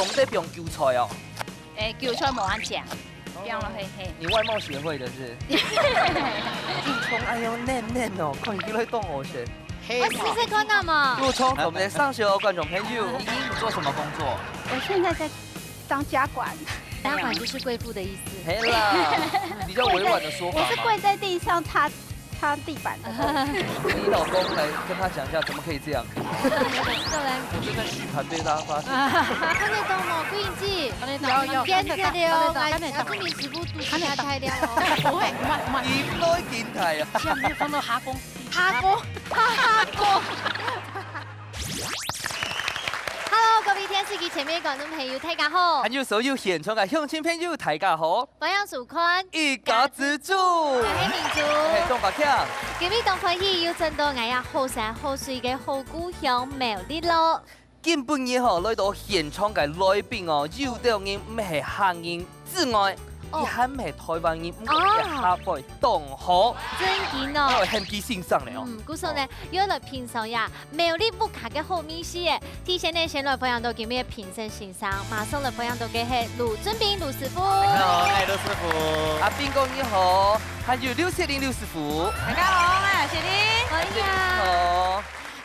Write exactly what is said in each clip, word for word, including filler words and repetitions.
毋得放韭菜哦。誒，韭菜無恁靚，放落去，嘿。你外貌協會的是？又蔥愛用嫩嫩哦，看起來當好食。嘿，我試試看啊嘛。又蔥，我們的上手哦，觀眾朋友。你，你做什麼工作？我現在在當家管。家管就是貴婦的意思。嘿啦，比較委婉的說法嘛。我是跪在地上擦，擦地板的。你老公來跟他講一下，怎麼可以這樣？過來。我正在續盤被他發現。看得懂嗎，桂英姐？看得懂。有，有，看得懂，看得懂，看得懂。阿志明師傅肚皮太大了哦。不會，慢，慢。你都會頂台啊。這樣沒有看到哈公。哈公，哈哈公。Hello，各位電視機前面的觀眾朋友，大家好。還有所有現場的鄉親朋友，大家好。歡迎收看一家之煮。我係明珠。係鍾國強。今日當歡喜又轉到𠊎這好山好水个好故鄉苗栗咯。今晡日吼，來到現場个來賓哦，有兜人毋係客人之外，哦。佢還毋係台灣人，毋過佢客話當好。真緊哦。哦，喊佢先生了哦。嗯，故所呢，又來品嚐呀， 苗栗屋下个好味緒誒。提前呢，先來歡迎到今日个評審先生，馬上來歡迎到个係盧俊斌盧師傅。你好，哎，盧師傅。阿斌哥你好，還有劉雪玲劉師傅。大家好，我係雪玲。歡迎。你好。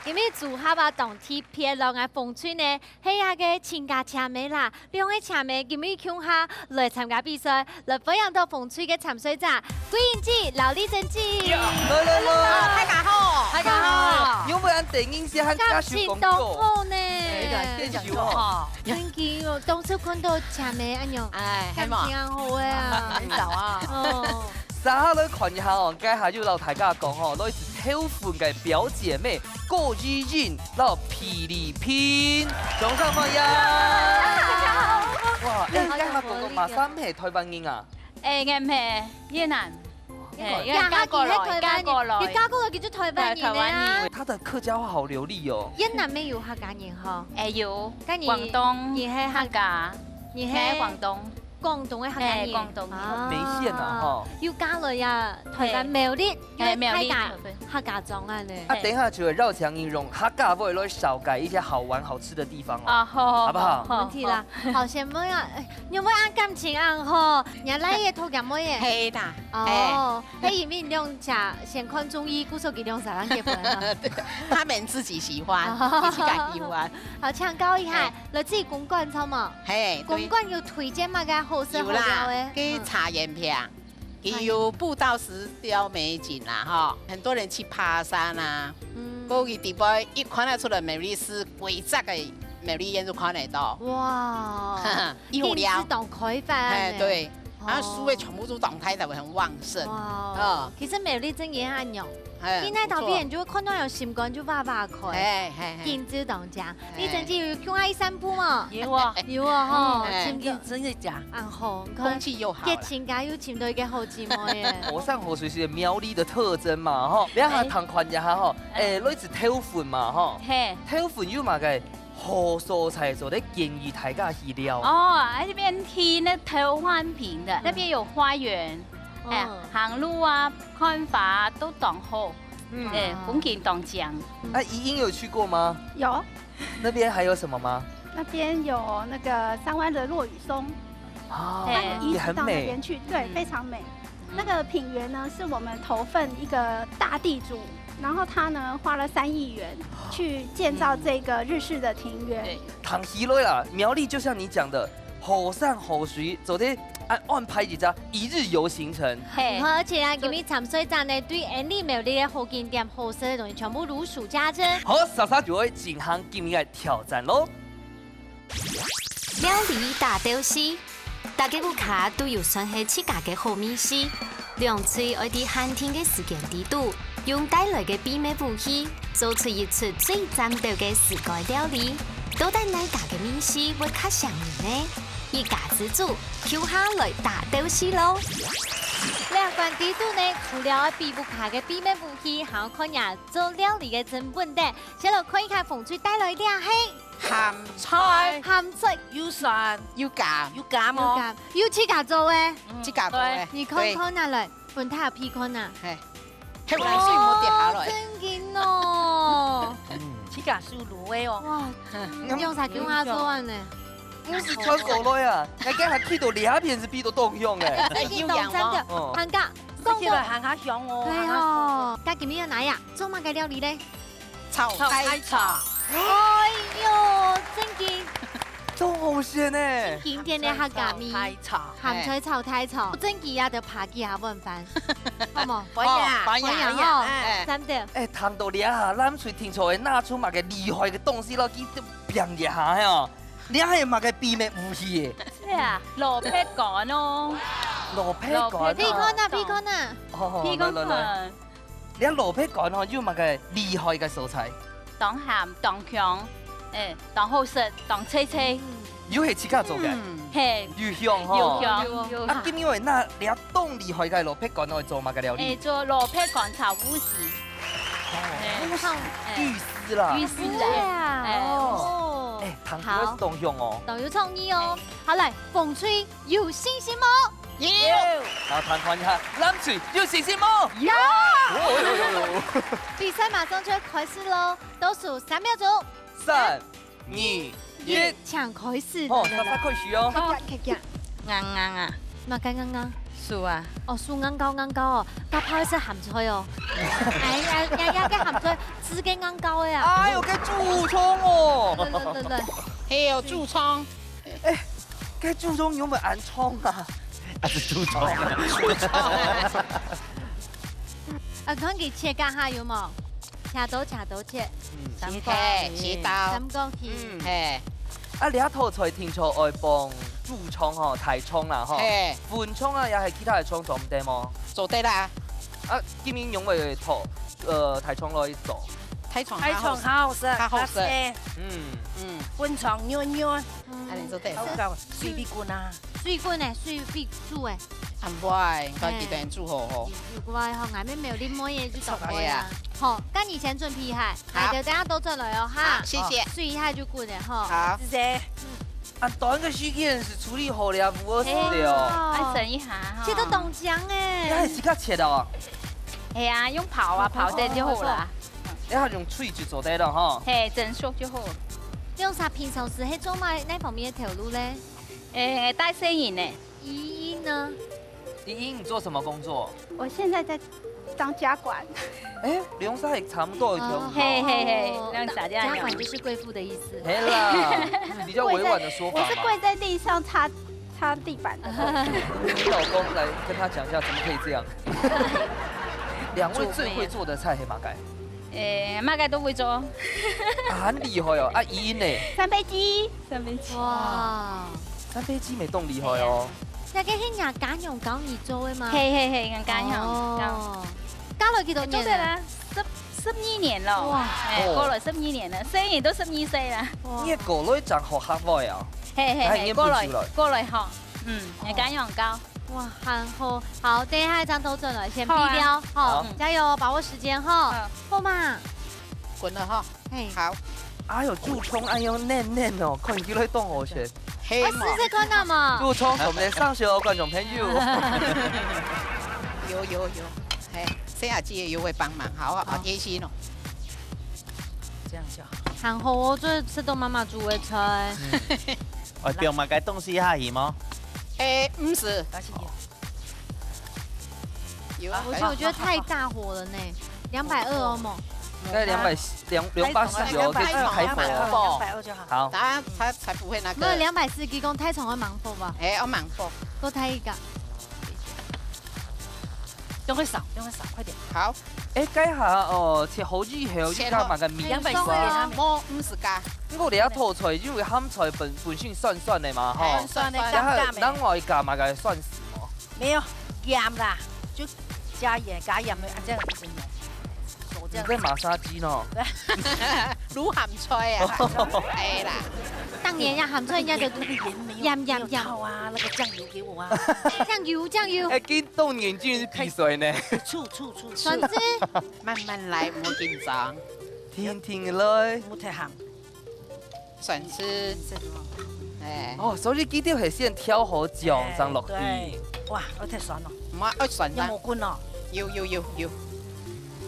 今日組合啊，當特別咯，𠊎紅隊呢，係啊个親家姐妹啦， 兩个姐妹今日共下來參加比賽，來歡迎到紅隊个參賽者，桂英姐摎麗珍姐。來，來，來。啊，大家好。大家好。你有無恁得人惜，還感受講究？感情當好呢。哎，感情講究哈。真緊哦，當初看到姐妹恁樣，哎，感情很好个啊。很少啊。哦。 續下來看一下哦，該下又摎大家講哦，來自頭份个表姐妹郭依瑩摎菲律賓，掌聲歡迎！哇，哎，該下講講嘛，三係台灣人啊？哎，𠊎毋係，越南。哎，嫁過來，嫁過來。嫁過來，佢就台灣人了啊。對，台灣人。她的客家話好流利哦。越南乜有客家人吼？哎，有，該你，廣東，你係客家，你係廣東。 廣東个客家人。哎，廣東人。啊。梅縣啊，吼。又嫁來呀，台灣苗栗，哎，苗栗，又大家，對。客家庄啊呢。啊，等一下就會邀請你用客家話來紹介一些好玩好吃的地方哦。啊，好，好，好不好？好，無問題啦。好，先問啊，哎，你有無恁感情啊？吼，你來也偷講麼个？係啦，哦，哎，因為你兩家先看中意，故所佢兩儕人結婚啊。對，他們自己喜歡，哦。自己感喜歡。好，請教一下，哎。 來自己公館著無？嘿，對。公館有推薦麼个好食好尞个？有啦，該茶園坪，嗯。佢有步道石雕美景啦，吼，很多人去爬山啊。嗯。過去地方一看得出來，苗栗市規隻个苗栗縣就看得到。哇，一湖了。景致當開闊呢。哎，對。 然後樹葉全部都長開來，很旺盛。哇，哦。其實苗栗真个恁樣，哎，你那到邊就會看到有心肝就哇哇開，不錯。哎，哎，哎。景致當靚。哎。你真正有去愛散步嗎？有啊。有啊吼，嗯，真个。真的假？啊吼，你看，空氣又好了。這親家又尋到一個好姊妹耶。好山好水係苗栗个特徵嘛，吼。你還談看一下吼，哎。哎，來自頭份嘛，吼。嘿。頭份有麼个 好所在做得建議大家去尞。哦，那邊天呢，頭環評的，嗯。那邊有花園，哎，嗯。行路啊，看花啊，都當好，嗯。哎，風景當靚。嗯。那依英有去過嗎？有。那邊還有什麼嗎？那邊有那個三灣的落羽松，哦，哎。它移植到那邊去，也很美。對，嗯。非常美。 那個品源呢，是我們頭份一個大地主，然後他呢，花了三億元去建造這個日式的庭園。嗯。對。談起來啦，苗栗就像你講的，好山好水，做得安，安排一隻一日遊行程。嘿。而且啊，今日參賽者呢，對𠊎俚苗栗个好景點、好食个東西，全部如數家珍。好，煞煞就會進行今日个挑戰咯。 料理大鬥敘，大家屋下都有算係自家个好味緒。兩隊愛在限定个時間裡肚，用帶來个祕密武器，做出一出最讚鬥个自家料理。到底哪家个味緒會較餳人呢？一家之煮，共下來大鬥敘咯！這關裡肚呢，除了愛比屋下个祕密武器，還愛看這做料理个成本个。先來看一下紅隊帶來个係 鹹菜。鹹菜。又酸。又鹹。又鹹哦。又鹹，又自家做个。嗯，自家做个。對。你看看啊來，分大家鼻看啊。嘿。嘿，來，水莫跌下來。哦，真緊哦。嗯。自家手滷个哦。哇，嗯。用啥叫佢做完呢？毋係傳過來啊，𠊎今下去到這片係比到當香咧。真个當讚个，哦。還加，食起來還較香哦，對哦。該今日愛哪樣？做麼个料理咧？炒大腸。哎喲，正經。當好食呢。經典个客家味。炒大腸。鹹菜炒大腸，正經也得扒幾下碗飯，好無？歡迎啊，歡迎啊，歡迎哦，哎。讚个。哎，聽到這下，藍隊定著會拿出麼个厲害个東西咯，去拚一下哦。 這係麼个秘密武器？係啊，蘿蔔乾哦。蘿蔔乾啊。蘿蔔乾。鼻看啊，鼻看啊。哦，鼻看看。來，來，來。這蘿蔔乾吼，有麼个厲害个所在？當鹹，當香，哎，當好食，當脆脆。嗯。又係自家做个？嗯。係。又香吼。又香，哦。又香。啊，今日會拿這當厲害个蘿蔔乾來做麼个料理？哎，做蘿蔔乾炒烏絲。哦，哎，烏絲，哎。魚絲啦。魚絲啊。對啊。哎。哦。哎， 聽起來係當香哦。好。當有創意哦。哎。好，來，紅隊有信心無？有。好，聽看一下，藍隊有信心無？有。哦，有，有，有。比賽馬上就要開始咯，倒數三秒鐘。三、二、一。請開始。哦，來，來，來。快快開始哦。好。快點，快點。硬硬啊。麼个硬硬？手啊。哦，手硬硬硬哦，該怕係鹹菜哦。哎呀，呀，呀，該鹹菜，汁个硬硬个啊。哎喲，該痔瘡哦。來，來，來，來。 係哦，痔瘡。哎，該痔瘡有無恁痛啊？啊，係痔瘡。啊，看佢切該下有無？切刀，切刀，切。嗯。切刀，切刀。三角形。嗯。係。啊，這道菜定著愛幫痔瘡吼，大腸啦吼。係。粉腸啊，也係其他个腸做毋得無？做得啦。啊，今日用个頭，呃，大腸來做。大腸較好食。大腸較好食，較好食。較鮮。嗯。嗯。粉腸軟軟。 恁樣做得。好搞，水分滾啊。水滾呢，水分煮欸。恁會，該幾等煮好好。有，有个話吼，𠊎妹妹有啉妹仔就當會啊。哎呀。好，該你先準備一下，好。來，等下倒轉來哦，哈。好，謝謝。哦，水一下就滾了吼。好。謝謝。嗯。啊，短个時間係處理好了，無事了。係哦。哎，省一下哈。這都當靚欸。該係自家切的哦。係啊，用刨啊，刨等就好啦。 你還用炊就做得了哈。係，蒸熟就好。你兩儕平常時係做麼，哪方面个頭路咧？誒，帶細人呢。依依呢？依依，你做什麼工作？我現在在當家管。誒，你兩儕還差不多个頭路哦。哦，係，係，係，哦，兩儕這樣。家管就是貴婦的意思。係啦，比較委婉的說法嘛。跪在，我是跪在地上擦 擦地板的。你老公來跟他講一下，怎麼可以這樣？兩位最會做的菜係麼个？誒，麼个都會做。啊，很厲害哦！啊，依依呢？三杯雞。三杯雞。哇。三杯雞乜當厲害哦。該个係若家娘教你做个嗎？係，係，係，人家娘教。哦。教了幾多年了？做得啦，十，十二年了。哇。誒，哦。過了十二年了，細人都十二歲了。哇。你个過來正學客話啊？係，係，係，還念不出來。過來，過來學。 嗯，哦。你敢用高？哇，還好。好，等一下正倒轉來，先好啊。避掉。好，好。嗯。加油，把握時間哈。好。好嘛？滾了哈。嘿。好。哎喲，痔瘡恁樣嫩嫩哦，看起來當好食。嘿嘛。啊，試試看啊嘛。痔瘡，我們的上手哦，觀眾朋友。有，有，有。嘿，細阿姊也有會幫忙，好，好，好。貼心哦。這樣就好。還好哦，這食到媽媽煮个菜。嗯。 愛放麼个東西下去無？誒，毋使。有啊。我覺得，我覺得太大火了呢，兩百二哦，無。大概兩百，兩，兩百四哦，可以開火哦。兩百二就好。好。它，它才不會那個。沒有，兩百四，佢講大腸會吂火吧？誒，愛吂火。多大一個。用佢燒，用佢燒，快點。好。 誒，該下哦，切好以後，切好。你加麼个米粉啊？兩百四。無，毋使加。毋過這道菜因為鹹菜本，本身酸酸个嘛，吼。哎，酸酸个，然後加，加咩？另外加麼个酸菜無？沒有，鹽啦，就加鹽，加鹽，啊，這樣子。手這樣子。你在馬殺雞呢？對。滷鹹菜啊，鹹菜啦。當年呀，鹹菜人家就那個鹽沒有，鹽，鹽，沒有泡啊，那個醬油給我啊。醬油，醬油。誒，今當年真係比賽呢。醋，醋，醋，醋。酸菜。 慢慢來，莫緊張。定定來。莫忒鹹。酸菜。哎。哦，所以佢兜係先調好醬，哎，正落去。對。哇，愛忒酸咯。毋愛，愛酸啦。有無滾哦？有，有，有，有。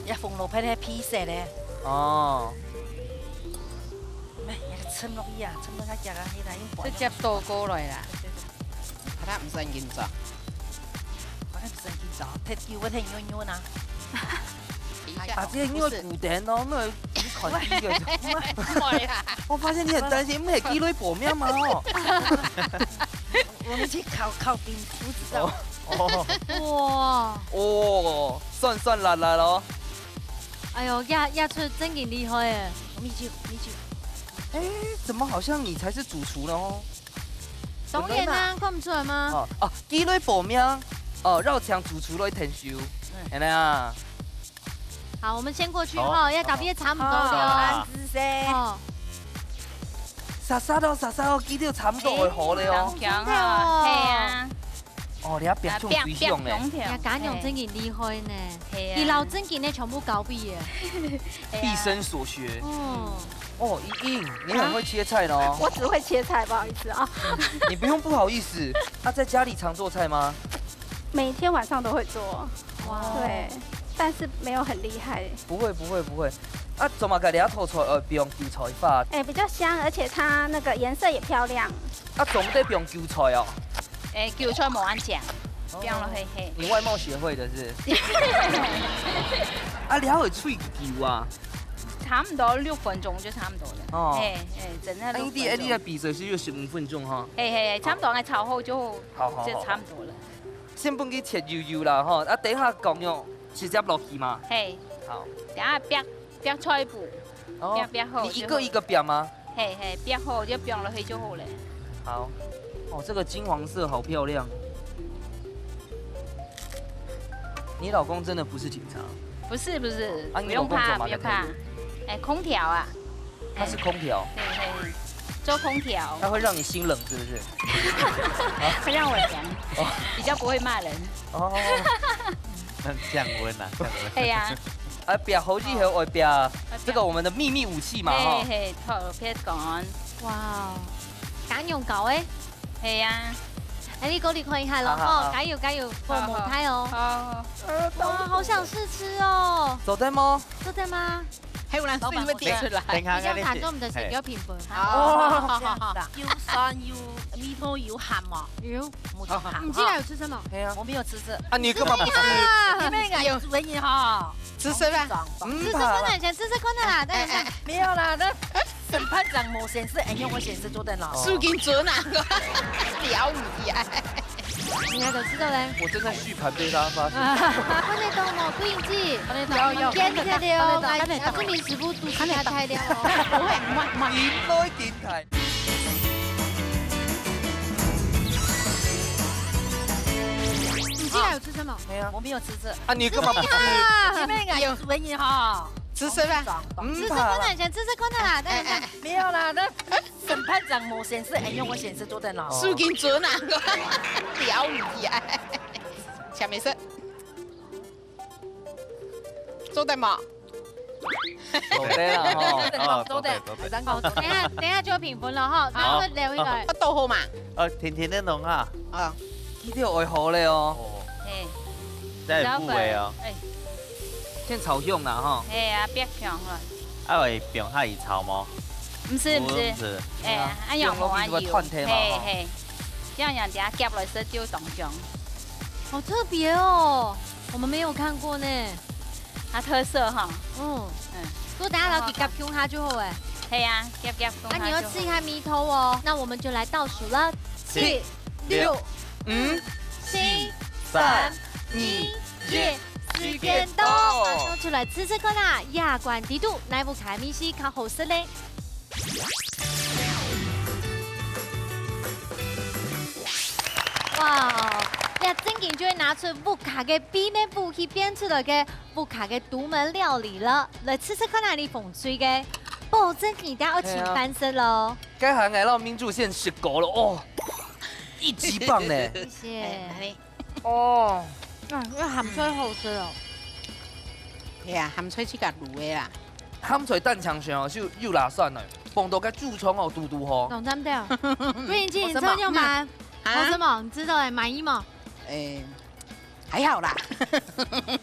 這紅蘿蔔个皮色咧。哦。咩，這個沉落去啊，沉落去啊，佢啦，用搬。直接倒過來啦。對，對，對。啊，佢毋使緊張。佢毋使緊張，忒久會忒軟軟啊。等一下，啊，這个因為補丁哦，那有幾款第一个。不會啦。我發現你很擔心，毋係雞卵薄命嗎？哦。我們去烤，烤餅，不知道。哦。哇。哦，酸酸辣辣咯。哎喲，壓，壓出真个厲害耶。沒救，沒救。哎，怎麼好像你才是主廚呢？哦。當然啦，看不出來嗎？哦，哦，雞卵薄命，哦，要請主廚來𢯭手，嗯。係啊。好，我們先過去吼，好。要打邊差不多了哦。好，好，好。哦。煞煞哦，煞煞哦，雞卵差不多會好了哦。當強哦，真的哦。係啊。哦，你要表現出水性呢。啊，表，表現出來。呀，家娘真个厲害呢，係啊。佢摎正經个全部教佢耶。係啊。畢生所學。哦。哦，依依，你很會切菜呢哦。啊？我只會切菜，不好意思啊。你不用不好意思。啊，在家裡常做菜嗎？每天晚上都會做。哇。對，但是沒有很厲害。不會，不會，不會。啊，做麼个你這道菜愛放韭菜花？哎，比較香，而且它那個顏色也漂亮。啊，做麼个放韭菜哦？哎，韭菜無恁靚，哦。放落去，嘿。你外貌協會的是？啊，你還會吹久啊？差不多六分鐘就差不多了。哦。嘿，嘿，真的啊，你的，六分鐘。你的比賽是有十五分鐘哈？嘿，嘿，嘿，差不多，哎，炒好就，好，好，好，就差不多了。先分佢切幼幼啦，吼，啊，等一下蒟蒻直接落去嘛。嘿。好。等下煏，煏菜脯，哦，煏，煏好就好。你一個一個煏嗎？ 嘿，嘿，煏好就放落去就好了。好。哦，這個金黃色好漂亮。你老公真的不是警察？不是，不是，啊，你老公做麼个？不用怕，不用怕。哎，空調啊。他是空調？嘿，嘿，做空調。他會讓你心冷是不是？會讓我涼，哦。比較不會罵人。哦。那降溫啊，降溫。對呀。 啊，煏好以後愛煏這個我們的秘密武器嘛，吼。嘿，嘿，特別講。哇，家娘教个。係啊。哎，你過來看一下咯，好，好，好。吼，加油，加油，好，好。無無忒哦。好，好。哇，好想試吃哦。做得嗎？做得嗎？還有人聲音會跌出來。等一下，等一下，你等一下，你，彈奏我們的水果品牌。嘿。好，好，好，好。有酸有，味道有鹹哦。有。無鹹哦。你今天有吃什麼？嘿啊。我沒有吃這。啊，你幹嘛不吃？啊。你們應該有注意哈。 試食啊？嗯，試食看啊，先試食看啊啦，等一下。哎，哎，沒有啦，那審判長無先試，哎，因為我先試做得了。哦。輸緊準啊，了毋起啊。你還得試到嘞？我正在續盤被他發現。看得到嗎？不允許。有，有，看得到，看得到，看得到。來，阿志明師傅肚皮太亮哦。不會，慢，慢。緊來緊開。你今天有吃什麼？沒有。我沒有吃這。啊，你幹嘛不吃？啊。你們應該有注意哈。試食啊？嗯，試食看啊，先試食看啊啦，等一下。哎，哎，沒有啦，那審判長無先試，哎，因為我先試做得了。輸緊準啊，了毋起啊。下面是。 做得無？做得啦，吼。做得，哦，做得。做得，做得。哦，等一下，等一下就要評分了哈，好。那我們聊一個。啊，倒好嘛。呃，甜甜的濃哈。啊。這條愛好了哦。哦。嘿。這有部位哦。哎。先炒香啦，吼。嘿啊，煏香了。啊，會放下去炒無？毋係，毋係。毋係。哎，哦，哎呀，放落去就會斷忒嘛，嘿，吼。嘿。這樣樣等下夾來食就當香。好特別哦。 我們沒有看過呢。它特色哈。嗯。嗯。如果等下摎佢夾共下就好欸。係啊，夾，夾共下就好。那你要試一下味道哦。那我們就來倒數了。七、七、六、六、五、四、四、三、三、二、二、一，一，時間到。時間到。馬上出來試試看啊，這款底肚，哪一款个味緒較好食呢？ 哇，這正經就係拿出屋下个秘密武器變出來个屋下个獨門料理了。來試試看啊，你紅隊个，保證你等下愛請飯食咯。該下𠊎摎明珠先食過了哦，一級棒呢。謝謝。哎，哪裡？ 哦。啊，這鹹菜好食哦。係啊，鹹菜自家滷个啦。鹹菜單淨上哦，就又辣酸了，放到該豬腸哦，嘟嘟吼。當讚的哦。不然你自己做用嗎？啊？好食嗎？你知道欸，滿意嗎？欸，還好啦。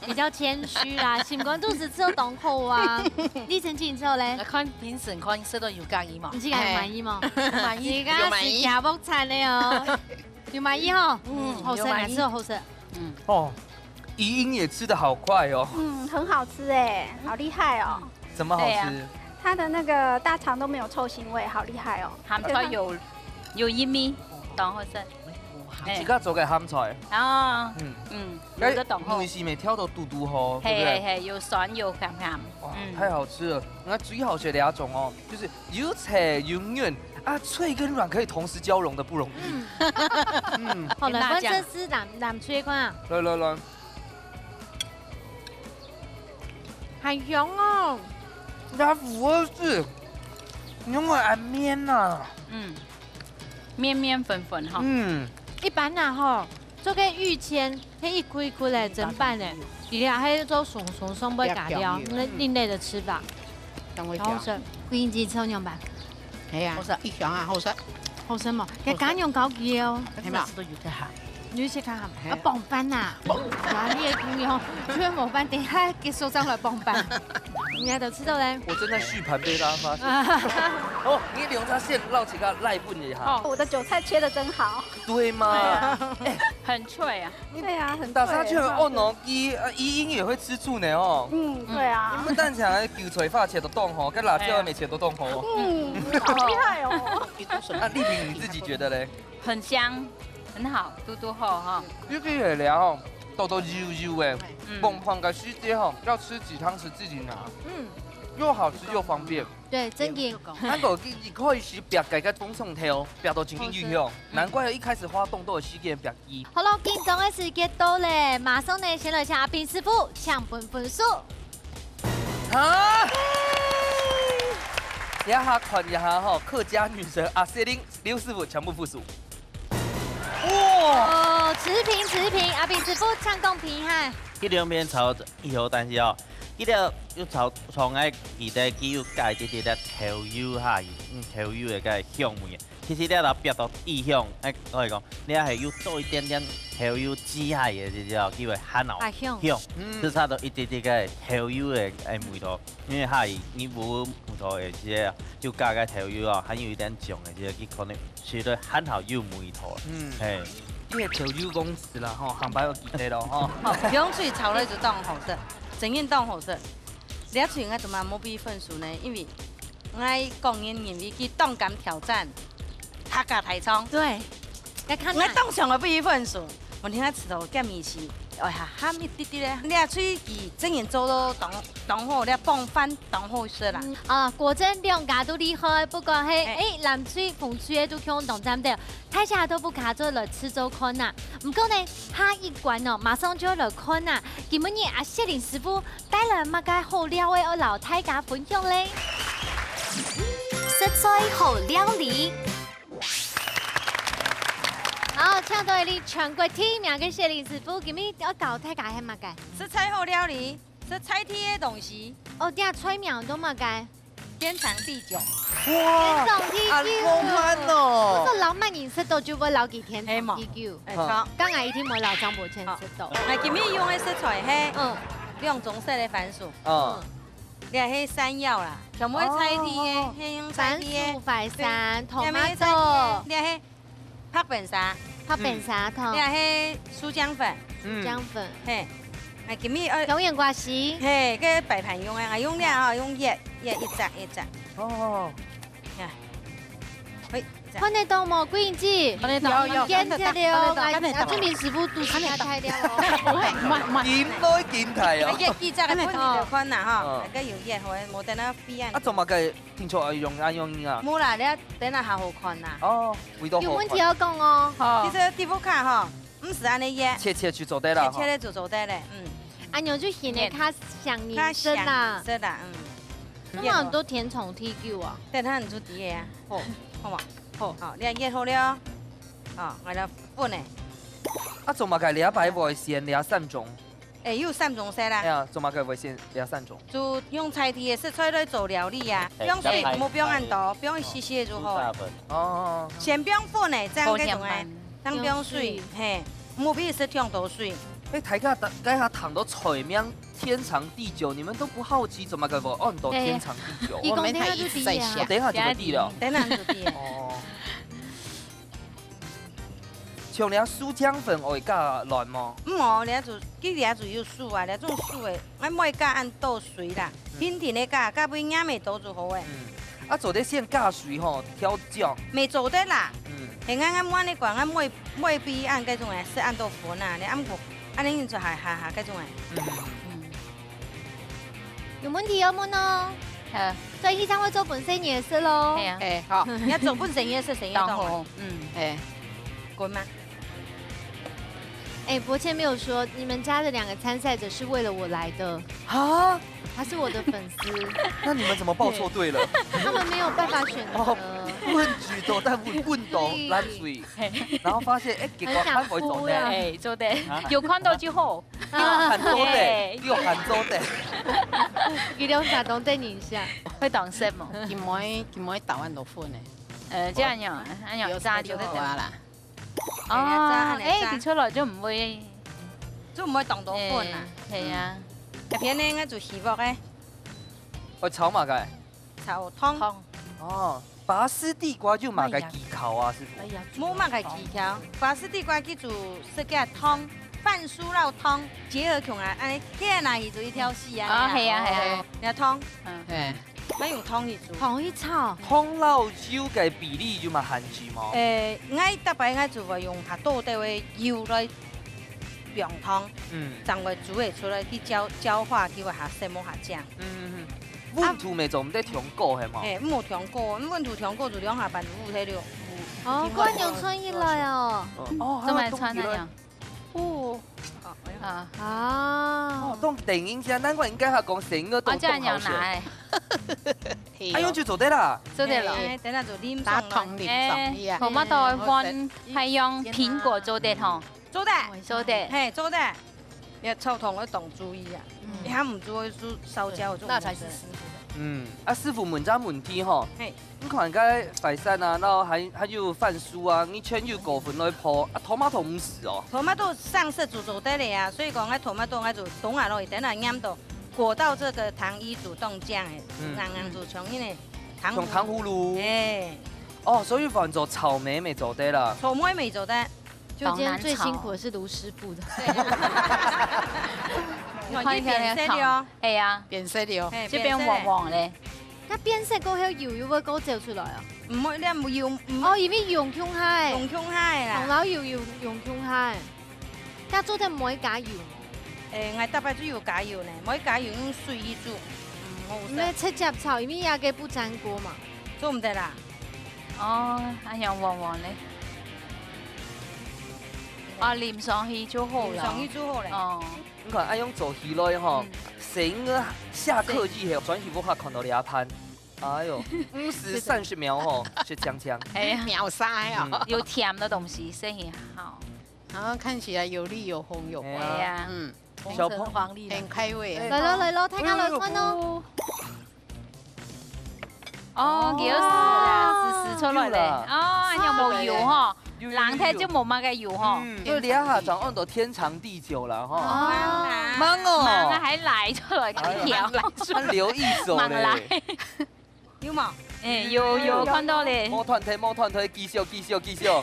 比較謙虛啦，心肝肚係做當好啊。你曾經做咧？看評審看食到有合意無？你自家有滿意無？滿意。你剛剛係有滿意。夾薄慘的哦。有滿意吼？嗯，好食，有滿意。哪次好食？嗯。哦，怡英也吃得好快哦。嗯，很好吃哎，好厲害哦。怎麼好吃？對啊。它的那個大腸都沒有臭腥味，好厲害哦。鹹菜有，有一味，當好食。自家做个鹹菜。哦，嗯。嗯，該有个當好。味緒沒調到嘟嘟吼，對不對？係係係，有酸有鹹鹹。哇，嗯。太好吃了！那最好食的那種哦，就是有脆有軟啊，脆跟軟可以同時交融的不容易。嗯。嗯。好，來，換這絲藍藍脆看啊。來來來。很香哦。它不會是，你用來安面呐？嗯，綿綿粉粉哈。嗯。一般呐吼， 做个芋簽，係一塊一塊个砧板个，底下還有做鬆鬆鬆，會加料，那另類的吃法。當會香。然後是桂英姐，你吃到仰般？哎呀，好食。一香啊，好食。好食無？該加用高級哦。係嘛？都有在下。你去看哈，嘿。啊，傍飯呐。哇，你个朋友，全無飯，等一下結束正來傍飯。你還都吃到咧？我正在續盤，被大家發現。哦，你兩條線繞起來，來問一下。哦。我的韭菜切得真好。對嗎？對啊。哎，很脆啊。 對啊，很大家就很懊惱，怡，呃，怡英也會吃醋呢哦。嗯，對啊。你們單淨个韭菜花切到當好，跟辣椒也沒切到當好哦。嗯，好厲害哦。啊，麗萍你自己覺得嘞？很香，很好，嘟嘟好哈。尤其係了吼，都都油油誒，嗯。傍飯个時節吼，要吃幾湯匙自己拿，嗯。又好吃又方便。 對，正經。還過佢一開始煏个該紅蔥頭，煏到正經有香，難怪一開始花當多个時間煏佢。好了，緊張个時間到咧，馬上呢，先來請阿斌師傅搶分分數。啊！這下看一下吼，客家女神阿雪玲、劉師傅搶分分數。哇！哦，持平持平，阿斌師傅搶公平哈。這兩片炒以後，但是哦， 佢兜又炒，炒个，佢兜佢有加一點點个豆油下去，嗯，豆油个該香味。其實你若煏到異香，哎，我跟你講，你還係有多一點點豆油擠下去个，就叫佢會還好較香。香，嗯。就差到一點點个豆油个，哎，味道。因為下去你無味道个時節，就加个豆油啊，還有一點醬个時節，佢可能食到還好有味道。嗯。嘿。這个豆油公司啦，吼，下擺愛記得咯，吼。哦，香水炒了就當好食，真个當好食。 這喙𠊎做麼無分分數呢？因為𠊎個人認為佢當敢挑戰客家大腸。對，來看看。𠊎當想愛分佢分數，我聽佢食到該味緒，哎呀，鹹一滴滴咧。這喙佢真个做到當，當好，這傍飯當好食啦。嗯，啊，果真兩家都厲害，不管係，哎。哎，藍隊、紅隊都共同當讚个。 大家都不卡嘴來試做看啊。毋過呢，下一關哦，馬上就愛來看啊。今晡日阿雪玲師傅帶來麼个好料个，愛摎大家分享咧？食材好料理。好，請到你全國第一名个雪玲師傅，今晡日愛教大家係麼个？食材好料理，食在地个東西。哦，這菜名都麼个？ 天長地久。哇，天長地久。恁浪漫哦。毋過老慢人食到就會摎佢天長地久。哎，著。剛剛一定會摎張伯謙食到。哎，今晡日用个食材係，嗯。兩種色个番薯。嗯。這係山藥啦，全部係在地个，哦，哦，哦。係用在地个。番薯、淮山、對，這係在地个，tomato。這係 白粄沙。白粄沙湯。嗯。這係樹漿粉。嗯。樹漿粉。嘿，哎，今晡日，呃，用圓瓜絲。嘿，該擺盤用个，啊，用這哦，用一，一，一隻，一隻。哦。呀，嘿，一隻。看得到無，桂英姐？看得到。有，有，見得到，看得到，看得到。啊，這名師傅肚屎太大了哦。毋會，毋會，毋會。緊來緊大哦。哎，一隻个分你就看啦，吼。嗯。該有一，好，無等下飛啊。啊，做麼个 聽說愛用，愛用啊。無啦，你等下較好看啦。哦，味道好看。有問題愛講哦。好。其實豆腐乳吼，毋使恁樣掖。切切就做得啦，吼。切切就做得咧，嗯。恁樣就顯得較像人生啦。較像人生啦，嗯。那麼很多甜寵T Q啊。等下你就知个啊。好。好無？好。好，你掖好了。哦，𠊎來分咧。啊，做麼个這擺會選這三種？ 哎，有三種色啦。哎呀，做麼个會選這三種？就用在地个食材來做料理啊，哎，毋用水，毋好放恁多，放一息息就好。哦。先放粉个，這樣个種个，好甜慢。正放水，嘿，毋好分佢食忒多水。哎，大家，大家談到菜名天長地久，你們都不好奇，做麼个會安到天長地久？對。我們還一直在想。我等一下就知了。等一下就知了。等一下就知了。哦。像你啊，酥漿粉愛加卵無？嗯哦，你就，佢這就有酥啊，你種酥个，啊，莫加恁多水啦，平平个加，加杯兩味多就好个。嗯。啊，做得先加水吼，調醬。袂做得啦。嗯。係，𠊎，𠊎滿你講，𠊎每，每杯恁該種个，係恁多粉啊，你恁个，恁樣就還，還，還該種个。嗯。有問題要問哦。好，轉去正會做本身也是咯。係啊，哎，好，你愛做本身也是，生意當好。嗯，哎，滾嗎？哎，伯谦沒有說，你們家的兩個參賽者是為了我來的，啊？他是我的粉絲，那你們怎麼報錯隊了？他們沒有辦法選擇。哦，問句多，但問，問到爛嘴，然後發現，哎，結果很想還會做呢。哭了。哎，做得啊，有看到就好。有喊做得，哎有喊做得。佢兩儕都等你一下。會當心無？佢妹，佢妹打完落粉呢。呃，這樣樣，恁樣炸就得了。好啊啦。哦，哎，佢出來就毋會，就毋會當多粉啊。係啊，這片呢，𠊎就希望个哦，炒麼个？炒湯。湯，哦，拔絲地瓜有麼个技巧啊，師傅？哎呀，無麼个技巧，拔絲地瓜佢就係个湯，番薯摎湯結合起來，哎，這哪裡就一條絲啊？哦，係啊係啊，你看湯，哎，愛用湯去煮。同一炒，湯摎油个比例有麼限制無？誒，𠊎逐擺𠊎就會用較多兜个油來放湯，嗯正會煮會出來，佢焦焦化，佢會較鮮無較靚。嗯，溫度乜做毋得忒高係無？誒，毋好忒高，溫度忒高就兩下半就烏忒了。哦，怪你有穿起來哦。哦，做麼穿恁樣？哦，啊，啊哦，，當等一下，難怪人家講生个都啊，這樣當好食。樣拿，哎喲，就做得啦。做得了。誒，等下就淋打上來。湯淋上去啊。 tomato个粉係用蘋果做得吼，做得，做得。嘿，做得。你炒湯愛當注意啊，你還毋注意就燒焦就。那才是師傅的。嗯，啊，師傅問隻問題吼，嘿你看該淮山啊，然後還還有番薯啊，你全有高分來泡，啊，tomato毋使哦。 tomato生食就做得了啊，所以講𠊎tomato𠊎就凍下落去，等下黏到，裹到這個糖衣就當漿誒，嗯硬硬就像恁呢糖像糖葫蘆。哎，哦，所以換做草莓乜做得啦。草莓乜做得，就今天最辛苦的是盧師傅的。看佢變色了，係啊，變色了。嘿，這邊黃黃咧。該變色過後油又會過走出來啊？毋會，你毋油，毋哦，因為用共下，用共下啦。同老油油用共下，該做得毋會加油。誒，𠊎逐擺就有加油呢，毋會加油用水去煮，嗯，好食。毋係直接炒，因為也該不沾鍋嘛。做毋得啦。哦，恁樣黃黃咧。啊，淋上去就好了。淋上去就好了。哦，你看，恁樣做起來吼，成个下課以後，轉去屋下看到這盤，哎喲，毋使三十秒吼，就香香。哎呀，秒殺哦。有甜的東西，生意好。然後看起來有綠有紅有黃。哎哎呀，嗯，小朋黄历很開胃啊。來咯來咯，大家來看哦。哦，有啦，是是出來了。哦，有無油吼？冷忒就無麼个油吼。嗯，就這下正安到天長地久了吼。哦，猛哦，猛啊，還來出來，一條。他留一手猛來嘞。。有無？哎，有有看到咧。莫斷忒，莫斷忒，繼續，繼續，繼續。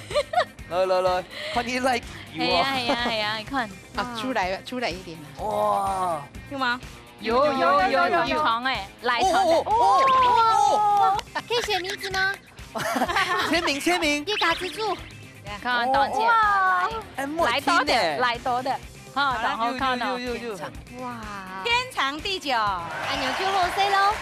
來來來，看你來油啊！係啊係啊係啊，你看。啊，出來了，出來一點了。哇！有嗎？有有有有長哎，來長哎。哦哦哦！可以寫名字嗎？簽名簽名！一打之助，看到姐，哎，莫來多點，聽呢。來多點，哈，然後看到有有有有有。哇，天長地久。按鈕就好勢咯。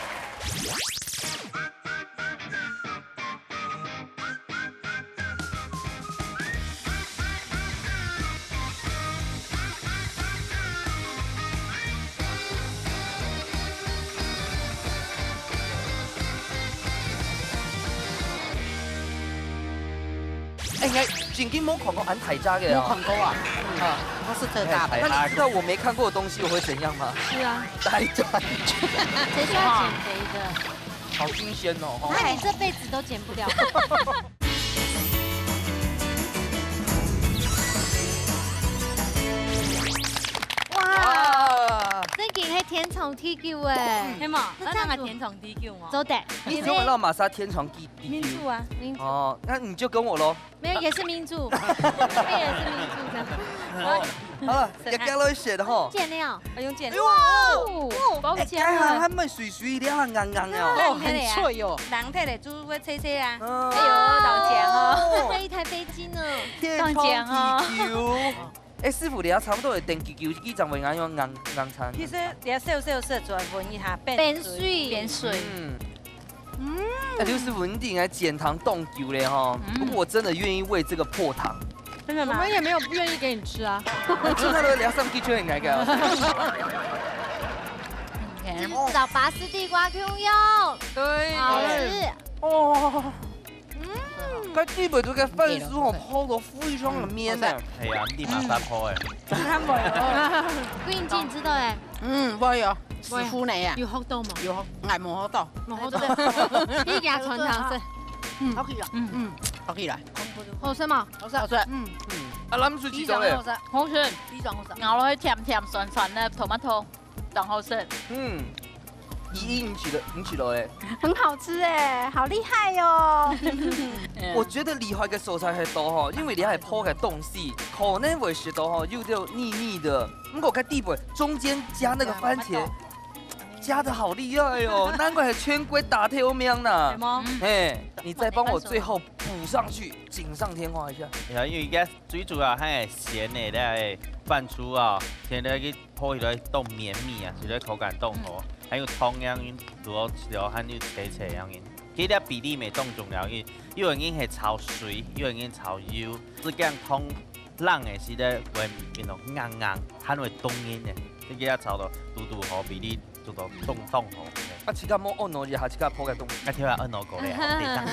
哎，你還真經無看過恁大隻个哦。沒看過啊？啊，它是特大的。那你知道我沒看過的東西我會怎樣嗎？是啊，呆轉。誰需要減肥的？好新鮮哦！哦那你這輩子都減不了。堂地久哎。係無？那這樣啊，天長地久哦。做得。你怎麼讓瑪莎天長地地久？民主啊。民主。哦，那你就跟我咯。沒有，也是民主。這也是民主的。哦，好了，也該來選的吼。剪了。啊，用剪。哎呦，哦，哦，包剪了。哎，該還，還蠻水水的，還硬硬的哦。哦，很脆哦。冷忒了就會脆脆啊。嗯。哎呦，當強哦。哦。那一台飛機呢？天長地久。當強哦。 哎，師傅，你也差不多會等幾久，佢正會恁樣硬，硬撐。其實你小小小轉分一下，變水。變水。變水。嗯。嗯。哎，劉師傅，你應該減糖凍久了哈，嗯。不過我真的願意為這個破糖。真的嗎？我們也沒有不願意給你吃啊。我吃太多兩三支就很該個。OK。就是找拔絲地瓜可以用。對。好吃。哦。 嗯。該地背肚个番薯吼，嗯。泡到非常个綿呢。係啊，你馬上泡誒。嗯。佢毋知，你知道誒。嗯，會哦，師傅呢呀。有學到無？有學，𠊎無學到。無學到。你給他傳糖是。嗯。好吃啊。嗯。嗯，好吃啦。好食無？好食。好食。嗯。嗯。啊，藍水幾種誒？非常好食。好食。非常好食。咬落去甜甜酸酸个tomato。 當好食。嗯，依依，你試了，你試了誒。很好吃哎，好厲害喲！我覺得厲害个所在係到吼，因為你還泡个東西，可能會食到吼，有點膩膩的。不過該地背中間加那個番茄，加得好厲害哦，難怪係全國打頭名呢。係嗎？哎，你再幫我最後補上去，錦上添花一下。哎呀，因為該 最主要還係鮮个該番薯啊，先來去泡起來當綿密啊，就係口感當好，嗯。還有湯樣，如果係還有脆脆樣，佢个比例乜當重要，因為有个人係炒水，有个人炒油，係恁樣湯冷个時節會變到硬硬，還會凍人个，這個愛炒到堵堵好比例。 做到當當好。啊，自家莫按摩一下，自家泡个東西。啊，對啊，按摩過咧，地上頭。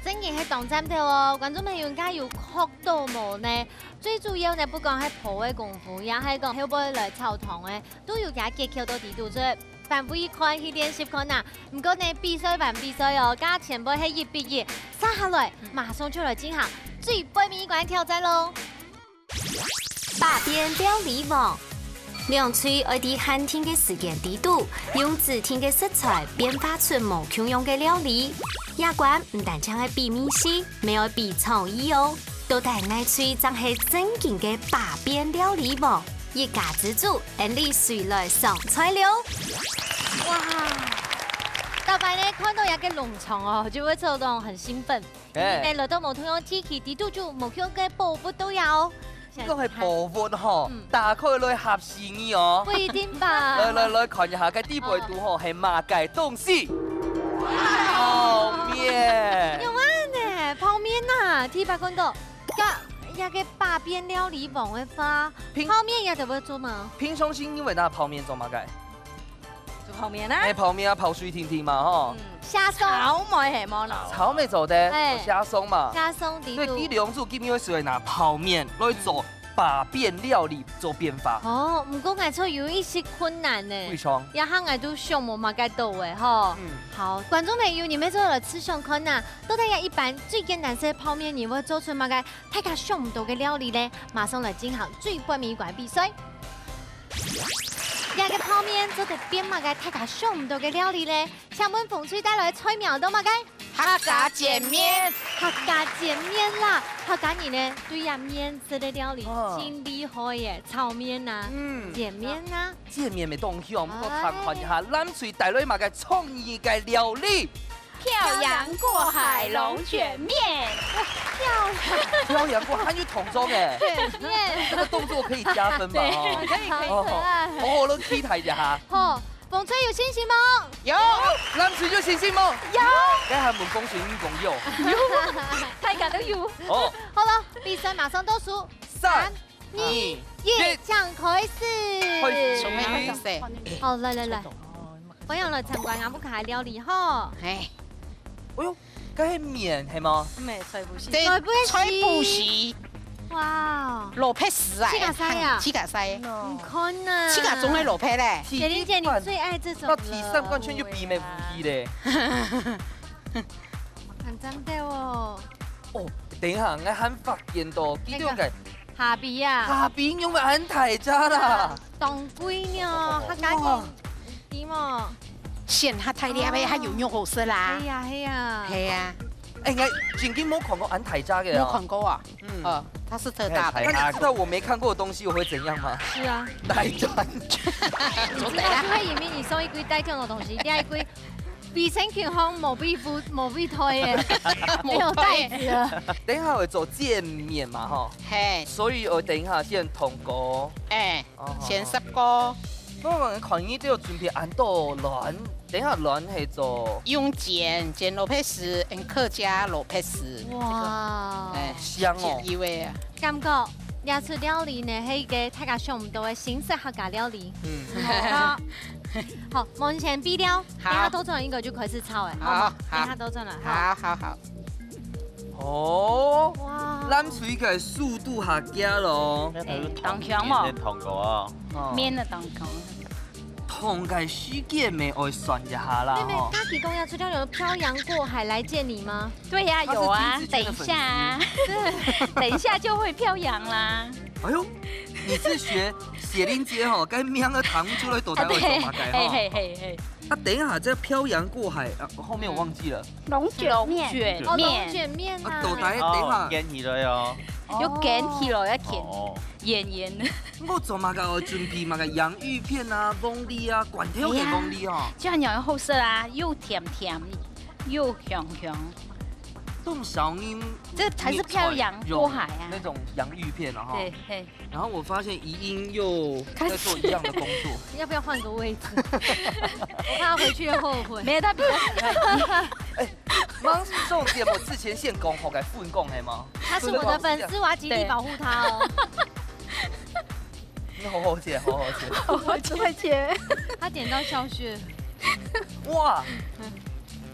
真个係當讚頭哦，觀眾朋友，你家有學到無呢？最主要呢，不管係泡个功夫，也係講後背來炒湯个，都有佢技巧到底肚，所以反覆去看，去練習看啊。毋過呢，比賽還比賽哦，加前背係一比一，接下來馬上就來進行最背尾一關挑戰咯。 百變料理王。兩隊愛在限定个時間底肚，用指定个食材變化出無共樣个料理。這關毋單淨愛比味緒，乜愛比創意哦。到底哪隊正係正經个百變料理王？一家之煮，𫣆俚隨來上菜了。哇！大家呢，看到這個農場哦，就會做到很興奮。 哎。你呢，來到無同樣地區，底肚就無共个寶物都有哦。你講係寶物吼，嗯。打開來嚇死你哦。不一定吧。來來來，看一下，該底背肚吼，哦。係麼个東西？泡麵。有啊呢，泡麵吶，第一擺看到，該，該个百變料理王个話，平，泡麵也得會做嗎？平常時你會拿泡麵做麼个？ 煮泡麵啊。哎，泡麵啊，泡水定定嘛，吼。嗯。蝦鬆。炒糜係無啦。炒糜做得，哎。有蝦鬆嘛。蝦鬆底肚。所以第兩組今日係拿泡麵來做百變料理做變化。哦，毋過𠊎就有一些困難呢。為啥？這下𠊎都想無麼个到位吼。嗯。好，觀眾朋友，你們做了試想看吶，到底這一般最簡單个泡麵，你會做出麼个大家想毋到个料理呢？馬上來進行最背尾關比賽。 這個泡麵做得變麼个大家想毋到个料理呢？請問紅隊帶來个菜名到麼个？客家煎麵。客家煎麵啦，客家人呢，對這麵食个料理，哦。真厲害耶，炒麵吶，嗯。煎麵吶。煎麵乜當香，毋過啊。看看一下，藍隊帶來麼个創意个料理？ 漂洋過海龍捲麵。哇，漂洋。漂洋過海，還有動作哎。捲麵。這個動作可以加分吧？哦。可以，可以。哦，好，好，我們期待一下哈。好，紅隊有信心無？有。藍隊有信心無？有。該還問紅隊，你講有。有。大家都有。哦。好了，比賽馬上倒數。三、三、二、二、一，一。請開始。開始。準備好勢。好，來，來，來。 歡迎來參觀𠊎屋下个料理吼。嘿。哎喲，該係麵係無？毋係，菜脯絲。這菜脯絲。菜脯絲。哇。蘿蔔絲啊，自家曬啊。自家曬。你看吶。自家種个蘿蔔咧。姐玲姐，你最愛這種了。到第三關全就比美無敵咧。很讚的哦。哦，等一下，𠊎還發現到，其中个下邊啊。下邊仰會恁大隻啦？當貴呢，哦，客家人，哇。知無？選較大粒个，哦。較有肉好食啦。係啊，係啊。係啊。哎，𠊎正經無看過恁大隻个哦。無看過啊？嗯。哦，它是特大的。那你知道我沒看過的東西我會怎樣嗎？是啊。大專。你知道就會因為你送一堆大專个東西，第二堆衛生巾項無被鋪、無被推耶，沒有袋子了。等一下會做見面嘛，吼。嘿。所以我等一下先通過。哎，哦，先十個。我看你都有準備恁多卵，等一下卵係做用煎，煎蘿蔔絲，嗯，客家蘿蔔絲。哇。哎，香哦。有味啊。感覺這出料理呢，係一個大家想毋到个新式客家料理。嗯。好。 好，門前備料，好。等下倒轉來應該就開始炒了，好，好嗎？好。等下倒轉來，好。好，好，好。哦，哇。冷水个速度下降咯。哎，當香哦。面个當香哦。哦。面个當香。燙个時間乜愛算一下啦，妹妹，吼。家己講要出料理，漂洋過海來見你嗎？對呀，它是有啊，金志娟的粉絲。等一下啊。等一下就會漂洋啦。哎喲，你是學雪玲姐吼，該名个堂出來都在外頭嘛，該吼。嘿，嘿，嘿，嘿。啊，等一下，這漂洋過海，啊，後面我忘記了。龍捲麵。龍捲麵。哦，龍捲麵啊。啊，到底等一下。哦，捲起來哦。要捲起來，要捲。哦。圓圓。我做麼个愛準備麼个洋芋片啊、鳳梨啊、罐頭个鳳梨哦？哎呀，這樣也好食啊，又甜甜，又香香。這種小人，這才是漂洋過海啊。那種洋芋片啊，哈。對，嘿。 然後我發現怡英又在做一樣的工作。開始。要不要換個位置？我怕他回去又後悔。沒有，他比較喜歡你。哎，馬上節目之前先講好个分工係嗎？他是我的粉絲，我要極力保護他哦。你好好切，好好切。我只會切。他點到笑穴。哇！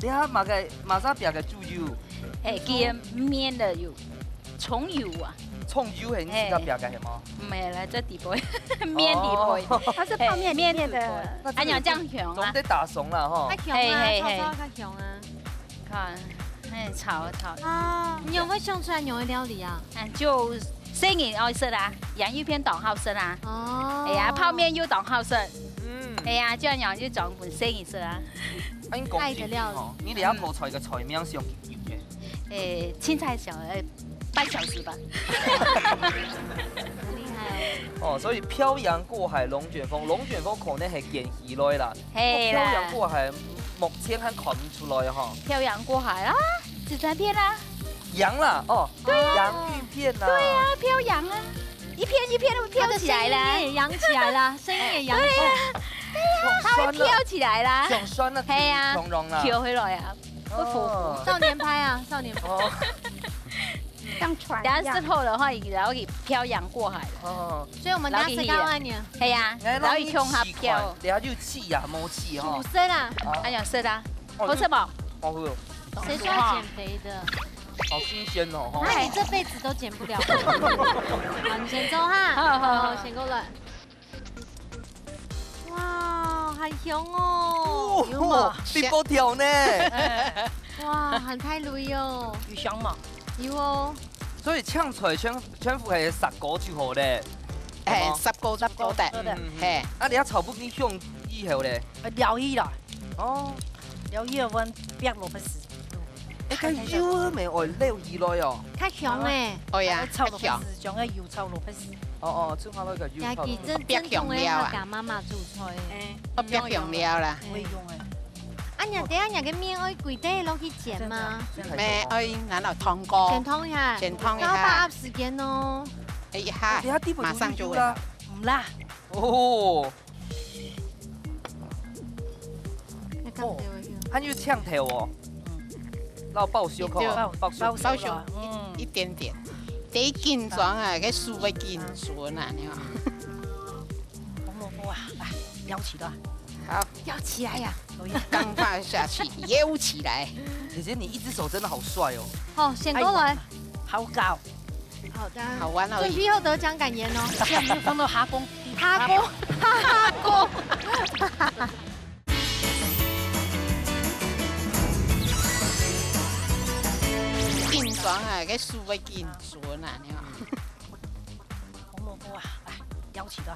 等下麼个，麼个別个豬油？哎，佢个麵个油。 蔥油啊。蔥油係你自家煸个係嗎？哎。毋係啦，這底背，麵底背。哦。它是泡麵裡面的。哎，麵底背。那這個哎呀，這樣香啊。總得打熟啦，吼。較香啊，嘿，嘿，嘿。炒炒較香啊。看，哎，炒，炒。啊，你有沒有想出來你會料理啊？嗯，就細人愛食啊，洋芋片當好食啊。哦。哎呀，泡麵又當好食。嗯。哎呀，這樣就專門細人食啊。啊，你講正經吼，愛的料理。你這下泡菜个菜名想緊有个？ 誒，凊彩想，誒，半小時吧。很厲害哦。哦，所以漂洋過海龍捲風，龍捲風可能係捲起來啦。係啦。漂洋過海，目前還看毋出來哈。漂洋過海啊，紙船片啊。洋啦，哦，對啊。洋芋片啦。對啊，漂洋啊，一片一片都飄起來啦。它的聲音也揚起來啦，聲音也揚起來。對啊，對啊，它會飄起來啦。像酸啦，係啊，像酸啦。飄起來啊。 會浮浮。哦。少年派啊，少年派。哦。像船一樣。等下食好个話，然後佢漂洋過海了。哦。所以我們等下食到恁樣。係啊，然後佢共下漂。等下就試啊，無試吼。主食啊。啊。哎呀，係啦。哦，好食無？好食。誰說要減肥的？好新鮮哦，吼。那你這輩子都減不了肥。好，你先坐哈。好，好，好。好，先過來。 哇，好香哦！哦，有無？啵啵跳呢？哇，很泰味哦！有香無？有哦。所以青菜全，全部係煠過就好咧。哎，係嗎？煠過，煠過个。嗯，嗯，嗯。嘿。啊，你愛炒分佢香以後咧？呃，撈起來。哦。撈起來，𠊎煸蘿蔔絲。哎，該油乜愛撈起來哦。較香誒。哦呀，炒蘿蔔絲，較香。像該油炒蘿蔔絲。 哦，哦，做下來个油泡。也係正，正統个客家媽媽煮菜。哎，哦，不要用了啦。會用哎。啊，你等下你个麵愛歸塊落去煎嗎？真的，真的。沒，愛拿到燙過。先燙一下。先燙一下。要把握時間哦。哎，一下，哦，等下底部馬上就會好。有油啦。毋啦。哦。 哦，還有青頭哦。嗯。然後爆燒烤啊，就爆燒烤。爆燒，嗯。一，一點點。第一緊張啊，該手會緊痠啊，你看。紅蘿蔔啊，來，舀起來。好。舀起來呀。可以。剛放下去，舀起來。姐姐，你一隻手真的好帥哦。好，先過來。哎呀，好高。 好的。好玩而已。準備後得獎感言哦。這樣沒有放到哈工。哈工，哈哈工。緊張啊，該手會緊痠啊，你看。起來。